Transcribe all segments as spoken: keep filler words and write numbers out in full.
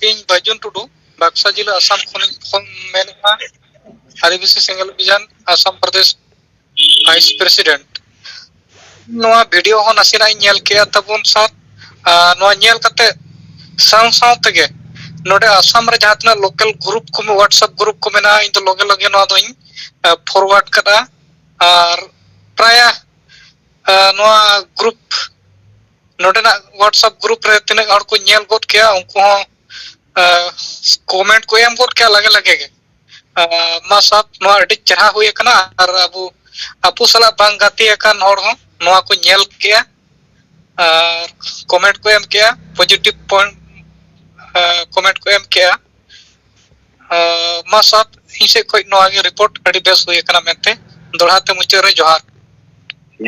ᱤᱧ ᱵᱟᱹᱡᱩᱱ ᱴᱩᱰᱩ, ᱵᱟᱠᱥᱟ ᱡᱤᱞᱟᱹ, ᱟᱥᱟᱢ ᱠᱷᱚᱱᱤᱧ ᱯᱷᱳᱱ ᱢᱮᱱᱮᱫᱼᱟ᱾ ᱟᱹᱫᱤᱵᱟᱹᱥᱤ ᱥᱮᱸᱜᱮᱞ ᱚᱵᱷᱤᱡᱟᱱ ᱟᱥᱟᱢ ᱯᱨᱚᱫᱮᱥ ᱵᱷᱟᱭᱤᱥ ᱯᱨᱮᱥᱤᱰᱮᱱᱴ᱾ ᱱᱚᱣᱟ ᱵᱷᱤᱰᱤᱭᱳ ᱦᱚᱸ ᱱᱟᱥᱮᱱᱟᱜ ᱤᱧ ᱧᱮᱞ ᱠᱮᱜᱼᱟ ᱛᱟᱵᱚᱱ ᱥᱟᱨ᱾ ᱟᱨ ᱱᱚᱣᱟ ᱧᱮᱞ ᱠᱟᱛᱮ ᱥᱟᱶ ᱥᱟᱶ ᱛᱮᱜᱮ ᱱᱚᱰᱮ ᱟᱥᱟᱢ ᱨᱮ ᱡᱟᱦᱟᱸ ᱛᱤᱱᱟᱹᱜ ᱞᱳᱠᱟᱞ ᱜᱨᱩᱯ ᱠᱚ, WhatsApp ᱜᱨᱩᱯ ᱠᱚ ᱢᱮᱱᱟᱜᱼᱟ, ᱤᱧ ᱫᱚ ᱞᱚᱜᱮ ᱞᱚᱜᱮ ᱱᱚᱣᱟ ᱫᱚᱧ, ᱟ, ᱯᱷᱚᱨᱣᱟᱨᱰ ᱠᱟᱫᱟ᱾ ᱟᱨ ᱯᱨᱟᱭᱟ, ᱟ, ᱱᱚᱣᱟ ᱜᱨᱩᱯ, ᱱᱚᱰᱮᱱᱟᱜ WhatsApp ᱜᱨᱩᱯ ᱨᱮ ᱛᱤᱱᱟᱹᱜ ᱦᱚᱲ ᱠᱚ ᱧᱮᱞ ᱜᱚᱫ ᱠᱮᱜᱼᱟ, ᱩᱱᱠᱩ ᱦᱚᱸ, ᱟ, ᱠᱚᱢᱮᱱᱴ ᱠᱚ ᱮᱢ ᱜᱚᱫ ᱠᱮᱜᱼᱟ ᱞᱟᱜᱮ ᱞᱟᱜᱮ ᱜᱮ᱾ ᱟ, ᱢᱟ ᱥᱟᱨ, ᱱᱚᱣᱟ ᱟᱹᱰᱤ ᱪᱮᱦᱨᱟ ᱦᱩᱭ ᱟᱠᱟᱱᱟ᱾ ᱟᱨ ᱟᱵᱚ, ᱟᱵᱚ ᱥᱟᱞᱟᱜ ᱵᱟᱝ ᱜᱟᱛᱮ ᱟᱠᱟᱱ ᱦᱚᱲ ᱦᱚᱸ ᱱᱚᱣᱟ ᱠᱚ ᱧᱮᱞ ᱠᱮᱜᱼᱟ ᱟᱨ ᱠᱚᱢᱮᱱᱴ ᱠᱚ ᱮᱢ ᱠᱮᱜᱼᱟ, ᱯᱚᱡᱤᱴᱤᱵᱷ ᱯᱚᱭᱮᱱᱴ, ᱟ, ᱠᱚᱢᱮᱱᱴ ᱠᱚ ᱮᱢ ᱠᱮᱜᱼᱟ᱾ ᱟ, ᱢᱟ ᱥᱟᱨ, ᱤᱧ ᱥᱮᱫ ᱠᱷᱚᱱ ᱱᱚᱣᱟ ᱜᱮ ᱨᱤᱯᱳᱨᱴ, ᱟᱹᱰᱤ ᱵᱮᱥ ᱦᱩᱭ ᱟᱠᱟᱱᱟ ᱢᱮᱱᱛᱮ᱾ ᱫᱚᱦᱲᱟ ᱛᱮ ᱢᱩᱪᱟᱹᱫ ᱨᱮ ᱡᱚᱦᱟᱨ᱾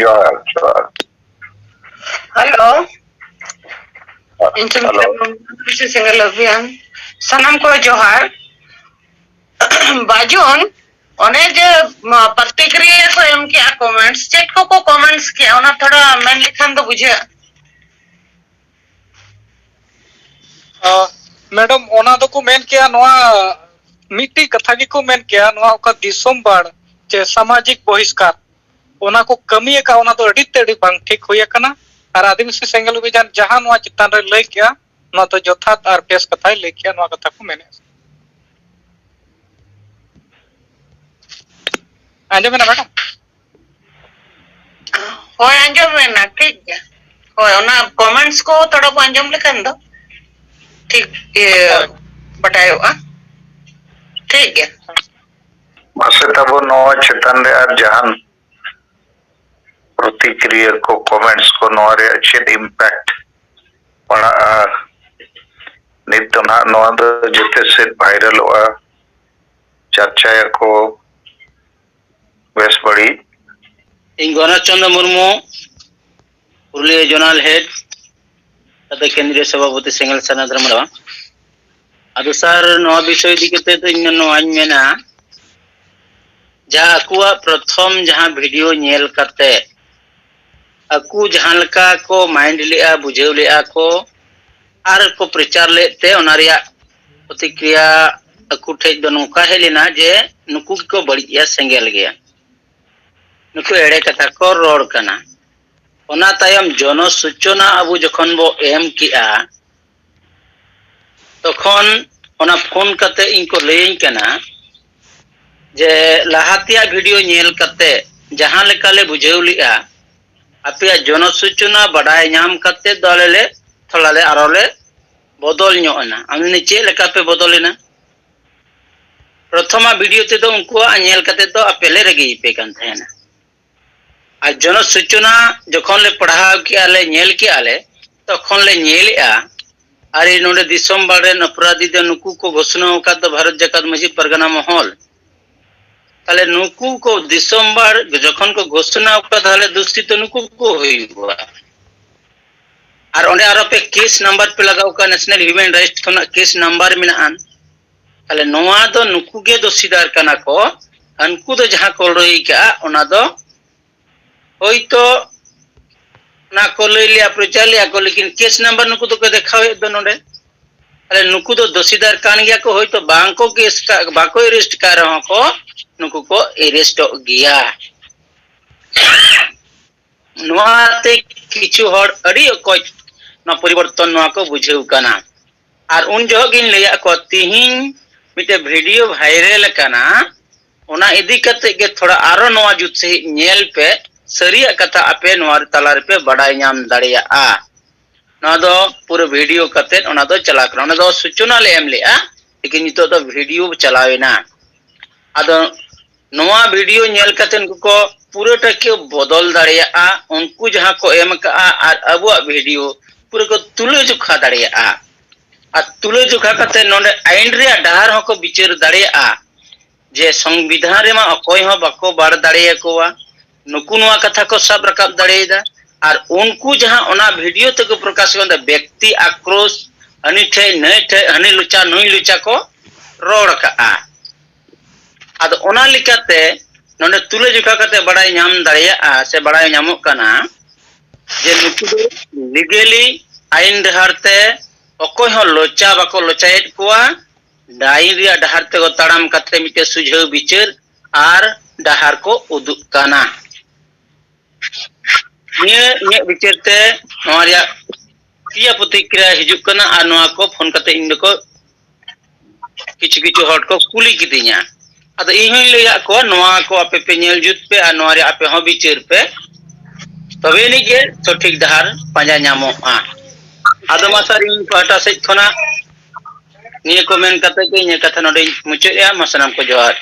ᱡᱚᱦᱟᱨ, ᱡᱚᱦᱟᱨ᱾ ᱦᱮᱞᱳ᱾ ᱤᱧ ᱴᱷᱮᱱ ᱦᱮᱞᱳ᱾ ᱠᱷᱚᱱ ᱵᱤᱥᱤ ᱥᱮᱸᱜᱮᱞ ᱚᱵᱷᱤᱭᱟᱱ᱾ ᱥᱟᱱᱟᱢ ᱠᱚ ᱡᱚᱦᱟᱨ᱾ ᱵᱟᱡᱩᱱ, ᱚᱱᱮ ᱡᱮ, ᱢᱟ, ᱯᱨᱚᱛᱤᱠᱨᱤᱭᱟ ᱠᱚ ᱮᱢ ᱠᱮᱜᱼᱟ, ᱠᱚᱢᱮᱱᱴᱥ, ᱪᱮᱫ ᱠᱚᱠᱚ ᱠᱚᱢᱮᱱᱴᱥ ᱠᱮᱜᱼᱟ, ᱚᱱᱟ ᱛᱷᱚᱲᱟ ᱢᱮᱱ ᱞᱮᱠᱷᱟᱱ ᱫᱚ ᱵᱩᱡᱷᱟᱹᱜᱼᱟ᱾ ᱟ, ᱢᱮᱰᱟᱢ, ᱚᱱᱟ ᱫᱚᱠᱚ ᱢᱮᱱ ᱠᱮᱜᱼᱟ, ᱱᱚᱣᱟ ᱢᱤᱫᱴᱤᱡ ᱠᱟᱛᱷᱟ ᱜᱮᱠᱚ ᱢᱮᱱ ᱠᱮᱜᱼᱟ, ᱱᱚᱣᱟ ᱚᱠᱟ ᱫᱤᱥᱚᱢ ᱵᱟᱲ ᱪᱮ ᱥᱟᱢᱟᱡᱤᱠ ᱵᱚᱦᱤᱥᱠᱟᱨ, ᱚᱱᱟ ᱠᱚ ᱠᱟᱹᱢᱤ ᱟᱠᱟᱫ, ᱚᱱᱟ ᱫᱚ ᱟᱹᱰᱤ ᱛᱮᱫ ᱟᱹᱰᱤ ᱵᱟᱝ ᱴᱷᱤᱠ ᱦᱩᱭ ᱟᱠᱟᱱᱟ᱾ ᱟᱨ ᱟᱹᱫᱤᱵᱟᱹᱥᱤ ᱥᱮᱸᱜᱮᱞ ᱚᱵᱷᱤᱡᱟᱱ ᱡᱟᱦᱟᱸ ᱱᱚᱣᱟ ᱪᱮᱛᱟᱱ ᱨᱮ ᱞᱟᱹᱭ ᱠᱮᱜᱼᱟ, ᱱᱚᱣᱟ ᱫᱚ ᱡᱚᱛᱷᱟᱛ ᱟᱨ ᱵᱮᱥ ᱠᱟᱛᱷᱟᱭ ᱞᱟᱹᱭ ᱠᱮᱜᱼᱟ, ᱱᱚᱣᱟ ᱠᱟᱛᱷᱟ ᱠᱚ ᱢᱮᱱᱮᱫᱼᱟ᱾ ᱟᱸᱡᱚᱢ ᱮᱱᱟ ᱢᱮᱰᱟᱢ? ᱦᱳᱭ, ᱟᱸᱡᱚᱢ ᱮᱱᱟ, ᱴᱷᱤᱠ ᱜᱮᱭᱟ᱾ ᱦᱳᱭ, ᱚᱱᱟ ᱠᱚᱢᱮᱱᱴᱥ ᱠᱚ ᱛᱷᱚᱲᱟ ᱠᱚ ᱟᱸᱡᱚᱢ ᱞᱮᱠᱷᱟᱱ ᱫᱚ ᱴᱷᱤᱠ, ᱤᱭᱟᱹ, ᱦᱳᱭ᱾ ᱵᱟᱰᱟᱭᱚᱜᱼᱟ᱾ ᱴᱷᱤᱠ ᱜᱮᱭᱟ᱾ ᱢᱟᱥᱮ ᱛᱟᱵᱚ ᱱᱚᱣᱟ ᱪᱮᱛᱟᱱ ᱨᱮ ᱟᱨ ᱡᱟᱦᱟᱱ ᱯᱨᱚᱛᱤᱠᱨᱤᱭᱟ ᱠᱚ, ᱠᱚᱢᱮᱱᱴᱥ ᱠᱚ, ᱱᱚᱣᱟ ᱨᱮᱭᱟᱜ ᱪᱮᱫ ᱤᱢᱯᱮᱠᱴ ᱯᱟᱲᱟᱜᱼᱟ? ᱱᱤᱛ ᱫᱚ ᱱᱟᱦᱟᱜ ᱱᱚᱣᱟ ᱫᱚ ᱡᱮᱛᱮ ᱥᱮᱫ ᱵᱷᱟᱭᱨᱟᱞᱚᱜᱼᱟ, ᱪᱟᱨᱪᱟᱭᱟᱠᱚ ᱵᱮᱥ ᱵᱟᱹᱲᱤᱡ᱾ ᱤᱧ ᱜᱚᱱᱚᱥ ᱪᱚᱸᱫᱽᱨᱚ ᱢᱩᱨᱢᱩ, ᱯᱩᱨᱩᱞᱤᱭᱟᱹ ᱡᱳᱱᱟᱞ ᱦᱮᱰ, ᱥᱟᱶᱛᱮ ᱠᱮᱱᱫᱨᱤᱭᱚ ᱥᱚᱵᱷᱟᱯᱚᱛᱤ ᱥᱮᱸᱜᱮᱞ ᱥᱟᱨᱱᱟ ᱫᱷᱚᱨᱚᱢ ᱨᱮ᱾ ᱟᱫᱚ ᱥᱟᱨ, ᱱᱚᱣᱟ ᱵᱤᱥᱚᱭ ᱤᱫᱤ ᱠᱟᱛᱮ ᱫᱚ ᱤᱧ ᱫᱚ ᱱᱚᱣᱟᱧ ᱢᱮᱱᱟ, ᱡᱟᱦᱟᱸ ᱟᱠᱚᱣᱟᱜ ᱯᱨᱚᱛᱷᱚᱢ ᱡᱟᱦᱟᱸ ᱵᱷᱤᱰᱤᱭᱳ ᱧᱮᱞ ᱠᱟᱛᱮ ᱟᱠᱚ ᱡᱟᱦᱟᱸ ᱞᱮᱠᱟ ᱠᱚ ᱢᱟᱭᱤᱱᱰ ᱞᱮᱜᱼᱟ, ᱵᱩᱡᱷᱟᱹᱣ ᱞᱮᱜᱼᱟ ᱠᱚ, ᱟᱨ ᱠᱚ ᱯᱨᱚᱪᱟᱨ ᱞᱮᱫ ᱛᱮ ᱚᱱᱟ ᱨᱮᱭᱟᱜ ᱯᱨᱚᱛᱤᱠᱨᱤᱭᱟ ᱟᱠᱚ ᱴᱷᱮᱡ ᱫᱚ ᱱᱚᱝᱠᱟ ᱦᱮᱡ ᱞᱮᱱᱟ ᱡᱮ ᱱᱩᱠᱩ ᱜᱮᱠᱚ ᱵᱟᱹᱲᱤᱡ ᱜᱮᱭᱟ, ᱥᱮᱸᱜᱮᱞ ᱜᱮᱭᱟ, ᱱᱩᱠᱩ ᱮᱲᱮ ᱠᱟᱛᱷᱟ ᱠᱚ ᱨᱚᱲ ᱠᱟᱱᱟ᱾ ᱚᱱᱟ ᱛᱟᱭᱚᱢ ᱡᱚᱱᱚ ᱥᱩᱪᱚᱱᱟ ᱟᱵᱚ ᱡᱚᱠᱷᱚᱱ ᱵᱚ ᱮᱢ ᱠᱮᱜᱼᱟ, ᱛᱚᱠᱷᱚᱱ ᱚᱱᱟ ᱯᱷᱳᱱ ᱠᱟᱛᱮ ᱤᱧ ᱠᱚ ᱞᱟᱹᱭᱟᱹᱧ ᱠᱟᱱᱟ ᱡᱮ ᱞᱟᱦᱟ ᱛᱮᱭᱟᱜ ᱵᱷᱤᱰᱤᱭᱳ ᱧᱮᱞ ᱠᱟᱛᱮ ᱡᱟᱦᱟᱸ ᱞᱮᱠᱟ ᱞᱮ ᱵᱩᱡᱷᱟᱹᱣ ᱞᱮᱜᱼᱟ, ᱟᱯᱮᱭᱟᱜ ᱡᱚᱱᱚ ᱥᱩᱪᱚᱱᱟ ᱵᱟᱰᱟᱭ ᱧᱟᱢ ᱠᱟᱛᱮ ᱫᱚ ᱟᱞᱮ ᱞᱮ ᱛᱷᱚᱲᱟ ᱞᱮ ᱟᱨᱚ ᱞᱮ ᱵᱚᱫᱚᱞ ᱧᱚᱜ ᱮᱱᱟ᱾ ᱟᱢ ᱪᱮᱫ ᱞᱮᱠᱟ ᱯᱮ ᱵᱚᱫᱚᱞ ᱮᱱᱟ? ᱯᱨᱚᱛᱷᱚᱢᱟ ᱵᱷᱤᱰᱤᱭᱳ ᱛᱮᱫᱚ ᱩᱱᱠᱩᱣᱟᱜ ᱧᱮᱞ ᱠᱟᱛᱮ ᱫᱚ ᱟᱯᱮ ᱞᱮ ᱨᱟᱹᱜᱤ ᱯᱮ ᱠᱟᱱ ᱛᱟᱦᱮᱱᱟ᱾ ᱟᱨ ᱡᱚᱱᱚ ᱥᱩᱪᱚᱱᱟ ᱡᱚᱠᱷᱚᱱ ᱞᱮ ᱯᱟᱲᱦᱟᱣ ᱠᱮᱜᱼᱟ ᱞᱮ, ᱧᱮᱞ ᱠᱮᱜᱼᱟ ᱞᱮ, ᱛᱚᱠᱷᱚᱱ ᱞᱮ ᱧᱮᱞᱮᱜᱼᱟ, ᱟᱨᱮ ᱱᱚᱰᱮ ᱫᱤᱥᱚᱢ ᱵᱟᱲ ᱨᱮᱱ ᱚᱯᱨᱟᱫᱷᱤ ᱫᱚ ᱱᱩᱠᱩ ᱠᱚ ᱜᱷᱳᱥᱚᱱᱟ ᱟᱠᱟᱫ ᱫᱚ ᱵᱷᱟᱨᱚᱛ ᱡᱟᱠᱟᱛ ᱢᱟᱹᱡᱷᱤ ᱯᱟᱨᱜᱟᱱᱟ ᱢᱚᱦᱚᱞ᱾ ᱛᱟᱦᱞᱮ ᱱᱩᱠᱩ ᱠᱚ ᱫᱤᱥᱚᱢ ᱵᱟᱲ ᱡᱚᱠᱷᱚᱱ ᱠᱚ ᱜᱷᱳᱥᱚᱱᱟ ᱟᱠᱟᱫ, ᱛᱟᱦᱞᱮ ᱫᱩᱥᱤ ᱫᱚ ᱱᱩᱠᱩ ᱠᱚ ᱦᱩᱭᱩᱜᱼᱟ᱾ ᱟᱨ ᱚᱸᱰᱮ ᱟᱨᱚ ᱯᱮ ᱠᱮᱥ ᱱᱟᱢᱵᱟᱨ ᱯᱮ ᱞᱟᱜᱟᱣ ᱠᱟᱜᱼᱟ, ᱱᱮᱥᱱᱟᱞ ᱦᱤᱭᱩᱢᱮᱱ ᱨᱟᱭᱤᱴᱥ ᱠᱷᱚᱱᱟᱜ ᱠᱮᱥ ᱱᱟᱢᱵᱟᱨ ᱢᱮᱱᱟᱜᱼᱟ᱾ ᱛᱟᱦᱞᱮ ᱱᱚᱣᱟ ᱫᱚ ᱱᱩᱠᱩ ᱜᱮ ᱫᱚᱥᱤᱫᱟᱨ ᱠᱟᱱᱟ ᱠᱚ᱾ ᱩᱱᱠᱩ ᱫᱚ ᱡᱟᱦᱟᱸ ᱠᱚ ᱞᱟᱹᱲᱦᱟᱹᱭ ᱠᱟᱜᱼᱟ, ᱚᱱᱟ ᱫᱚ ᱦᱳᱭᱛᱳ ᱚᱱᱟ ᱠᱚ ᱞᱟᱹᱭ ᱞᱮᱭᱟ, ᱯᱨᱚᱪᱟᱨ ᱞᱮᱭᱟ ᱠᱚ, ᱞᱮᱠᱤᱱ ᱠᱮᱥ ᱱᱟᱢᱵᱟᱨ ᱱᱩᱠᱩ ᱫᱚᱠᱚ ᱫᱮᱠᱷᱟᱣᱮᱫ ᱫᱚ ᱱᱚᱰᱮ᱾ ᱛᱟᱦᱞᱮ ᱱᱩᱠᱩ ᱫᱚ ᱫᱚᱥᱤᱫᱟᱨ ᱠᱟᱱ ᱜᱮᱭᱟ ᱠᱚ, ᱦᱳᱭᱛᱳ ᱵᱟᱝ ᱠᱚ ᱠᱮᱥ ᱠᱟᱜ, ᱵᱟᱠᱚ ᱮᱨᱮᱥᱴ ᱠᱟᱜ ᱨᱮᱦᱚᱸ ᱠᱚ, ᱱᱩᱠᱩ ᱠᱚ ᱮᱨᱮᱥᱴᱚᱜ ᱜᱮᱭᱟ᱾ ᱱᱚᱣᱟ ᱛᱮ ᱠᱤᱪᱷᱩ ᱦᱚᱲ ᱟᱹᱰᱤ ᱚᱠᱚᱡ ᱱᱚᱣᱟ ᱯᱚᱨᱤᱵᱚᱨᱛᱚᱱ ᱱᱚᱣᱟ ᱠᱚ ᱵᱩᱡᱷᱟᱹᱣ ᱠᱟᱱᱟ᱾ ᱟᱨ ᱩᱱ ᱡᱚᱦᱚᱜ ᱜᱤᱧ ᱞᱟᱹᱭᱟᱫ ᱠᱚᱣᱟ, ᱛᱤᱦᱤᱧ ᱢᱤᱫᱴᱮᱡ ᱵᱷᱤᱰᱤᱭᱳ ᱵᱷᱟᱭᱨᱟᱞ ᱟᱠᱟᱱᱟ, ᱚᱱᱟ ᱤᱫᱤ ᱠᱟᱛᱮ ᱜᱮ ᱛᱷᱚᱲᱟ ᱟᱨᱚ ᱱᱚᱣᱟ ᱡᱩᱛ ᱥᱟᱺᱦᱤᱡ ᱧᱮᱞ ᱯᱮ, ᱥᱟᱹᱨᱤᱭᱟᱜ ᱠᱟᱛᱷᱟ ᱟᱯᱮ ᱱᱚᱣᱟ ᱛᱟᱞᱟ ᱨᱮᱯᱮ ᱵᱟᱰᱟᱭ ᱧᱟᱢ ᱫᱟᱲᱮᱭᱟᱜᱼᱟ᱾ ᱱᱚᱣᱟ ᱫᱚ ᱯᱩᱨᱟᱹ ᱵᱷᱤᱰᱤᱭᱳ ᱠᱟᱛᱮ ᱚᱱᱟ ᱫᱚ ᱪᱟᱞᱟᱣ ᱠᱟᱱᱟ, ᱚᱱᱟ ᱫᱚ ᱥᱩᱪᱚᱱᱟ ᱞᱮ ᱮᱢ ᱞᱮᱜᱼᱟ, ᱞᱮᱠᱤᱱ ᱱᱤᱛᱚᱜ ᱫᱚ ᱵᱷᱤᱰᱤᱭᱳ ᱪᱟᱞᱟᱣ ᱮᱱᱟ᱾ ᱟᱫᱚ ᱱᱚᱣᱟ ᱵᱷᱤᱰᱤᱭᱳ ᱧᱮᱞ ᱠᱟᱛᱮ ᱩᱱᱠᱩ ᱠᱚ ᱯᱩᱨᱟᱹᱴᱟ ᱠᱚ ᱵᱚᱫᱚᱞ ᱫᱟᱲᱮᱭᱟᱜᱼᱟ, ᱩᱱᱠᱩ ᱡᱟᱦᱟᱸ ᱠᱚ ᱮᱢ ᱠᱟᱜᱼᱟ ᱟᱨ ᱟᱵᱚᱣᱟᱜ ᱵᱷᱤᱰᱤᱭᱳ ᱯᱩᱨᱟᱹ ᱠᱚ ᱛᱩᱞᱟᱹ ᱡᱚᱠᱷᱟ ᱫᱟᱲᱮᱭᱟᱜᱼᱟ᱾ ᱟᱨ ᱛᱩᱞᱟᱹ ᱡᱚᱠᱷᱟ ᱠᱟᱛᱮ ᱱᱚᱰᱮ ᱟᱭᱤᱱ ᱨᱮᱭᱟᱜ ᱰᱟᱦᱟᱨ ᱦᱚᱸᱠᱚ ᱵᱤᱪᱟᱹᱨ ᱫᱟᱲᱮᱭᱟᱜᱼᱟ ᱡᱮ ᱥᱚᱝᱵᱤᱫᱷᱟᱱ ᱨᱮᱢᱟ ᱚᱠᱚᱭ ᱦᱚᱸ ᱵᱟᱠᱚ ᱵᱟᱲ ᱫᱟᱲᱮᱭᱟᱠᱚᱣᱟ, ᱱᱩᱠᱩ ᱱᱚᱣᱟ ᱠᱟᱛᱷᱟ ᱠᱚ ᱥᱟᱵ ᱨᱟᱠᱟᱵ ᱫᱟᱲᱮᱭᱟᱫᱟ᱾ ᱟᱨ ᱩᱱᱠᱩ ᱡᱟᱦᱟᱸ ᱚᱱᱟ ᱵᱷᱤᱰᱤᱭᱳ ᱛᱮᱠᱚ ᱯᱨᱚᱠᱟᱥ ᱠᱟᱱ ᱵᱮᱠᱛᱤ ᱟᱠᱨᱳᱥ, ᱦᱟᱹᱱᱤ ᱴᱷᱮᱡ ᱱᱟᱹᱭ ᱴᱷᱮᱡ, ᱦᱟᱹᱱᱤ ᱞᱩᱪᱟ ᱱᱩᱭ ᱞᱩᱪᱟ ᱠᱚ ᱨᱚᱲ ᱠᱟᱜᱼᱟ᱾ ᱟᱫᱚ ᱚᱱᱟ ᱞᱮᱠᱟᱛᱮ ᱱᱚᱰᱮ ᱛᱩᱞᱟᱹ ᱡᱚᱠᱷᱟ ᱠᱟᱛᱮ ᱵᱟᱲᱟᱭ ᱧᱟᱢ ᱫᱟᱲᱮᱭᱟᱜᱼᱟ ᱥᱮ ᱵᱟᱲᱟᱭ ᱧᱟᱢᱚᱜ ᱠᱟᱱᱟ ᱡᱮ ᱱᱩᱠᱩ ᱫᱚ ᱞᱤᱜᱮᱞᱤ ᱟᱭᱤᱱ ᱰᱟᱦᱟᱨ ᱛᱮ ᱚᱠᱚᱭ ᱦᱚᱸ ᱞᱚᱪᱟ ᱵᱟᱠᱚ ᱞᱚᱪᱟᱭᱮᱫ ᱠᱚᱣᱟ᱾ ᱰᱟᱭᱤᱱ ᱨᱮᱭᱟᱜ ᱰᱟᱦᱟᱨ ᱛᱮᱠᱚ ᱛᱟᱲᱟᱢ ᱠᱟᱛᱮ ᱢᱤᱫᱴᱮᱱ ᱥᱩᱡᱷᱟᱹᱣ ᱵᱤᱪᱟᱹᱨ ᱟᱨ ᱰᱟᱦᱟᱨ ᱠᱚ ᱩᱫᱩᱜ ᱠᱟᱱᱟ᱾ ᱱᱤᱭᱟᱹ ᱤᱧᱟᱹᱜ ᱵᱤᱪᱟᱹᱨ ᱛᱮ ᱱᱚᱣᱟ ᱨᱮᱭᱟᱜ ᱯᱮᱭᱟ ᱯᱨᱚᱛᱤᱠᱨᱤᱭᱟ ᱦᱤᱡᱩᱜ ᱠᱟᱱᱟ ᱟᱨ ᱱᱚᱣᱟ ᱠᱚ ᱯᱷᱳᱱ ᱠᱟᱛᱮ ᱤᱧ ᱫᱚᱠᱚ ᱠᱤᱪᱷᱩ ᱠᱤᱪᱷᱩ ᱦᱚᱲ ᱠᱚ ᱠᱩᱞᱤ ᱠᱤᱫᱤᱧᱟ᱾ ᱟᱫᱚ ᱤᱧ ᱦᱚᱧ ᱞᱟᱹᱭᱟᱫ ᱠᱚᱣᱟ, ᱱᱚᱣᱟ ᱠᱚ ᱟᱯᱮ ᱯᱮ ᱧᱮᱞ ᱡᱩᱛ ᱯᱮ ᱟᱨ ᱱᱚᱣᱟ ᱨᱮ ᱟᱯᱮ ᱦᱚᱸ ᱵᱤᱪᱟᱹᱨ ᱯᱮ, ᱛᱚᱵᱮ ᱟᱹᱱᱤᱡ ᱜᱮ ᱥᱚᱴᱷᱤᱠ ᱰᱟᱦᱟᱨ ᱯᱟᱸᱡᱟ ᱧᱟᱢᱚᱜᱼᱟ᱾ ᱟᱫᱚ ᱢᱟ ᱥᱟᱨ, ᱤᱧ ᱯᱟᱦᱴᱟ ᱥᱮᱫ ᱠᱷᱚᱱᱟᱜ ᱱᱤᱭᱟᱹ ᱠᱚ ᱢᱮᱱ ᱠᱟᱛᱮ ᱜᱮ ᱤᱧᱟᱹᱜ ᱠᱟᱛᱷᱟ ᱱᱚᱰᱮᱧ ᱢᱩᱪᱟᱹᱫᱮᱜᱼᱟ᱾ ᱢᱟ ᱥᱟᱱᱟᱢ ᱠᱚ ᱡᱚᱦᱟᱨ᱾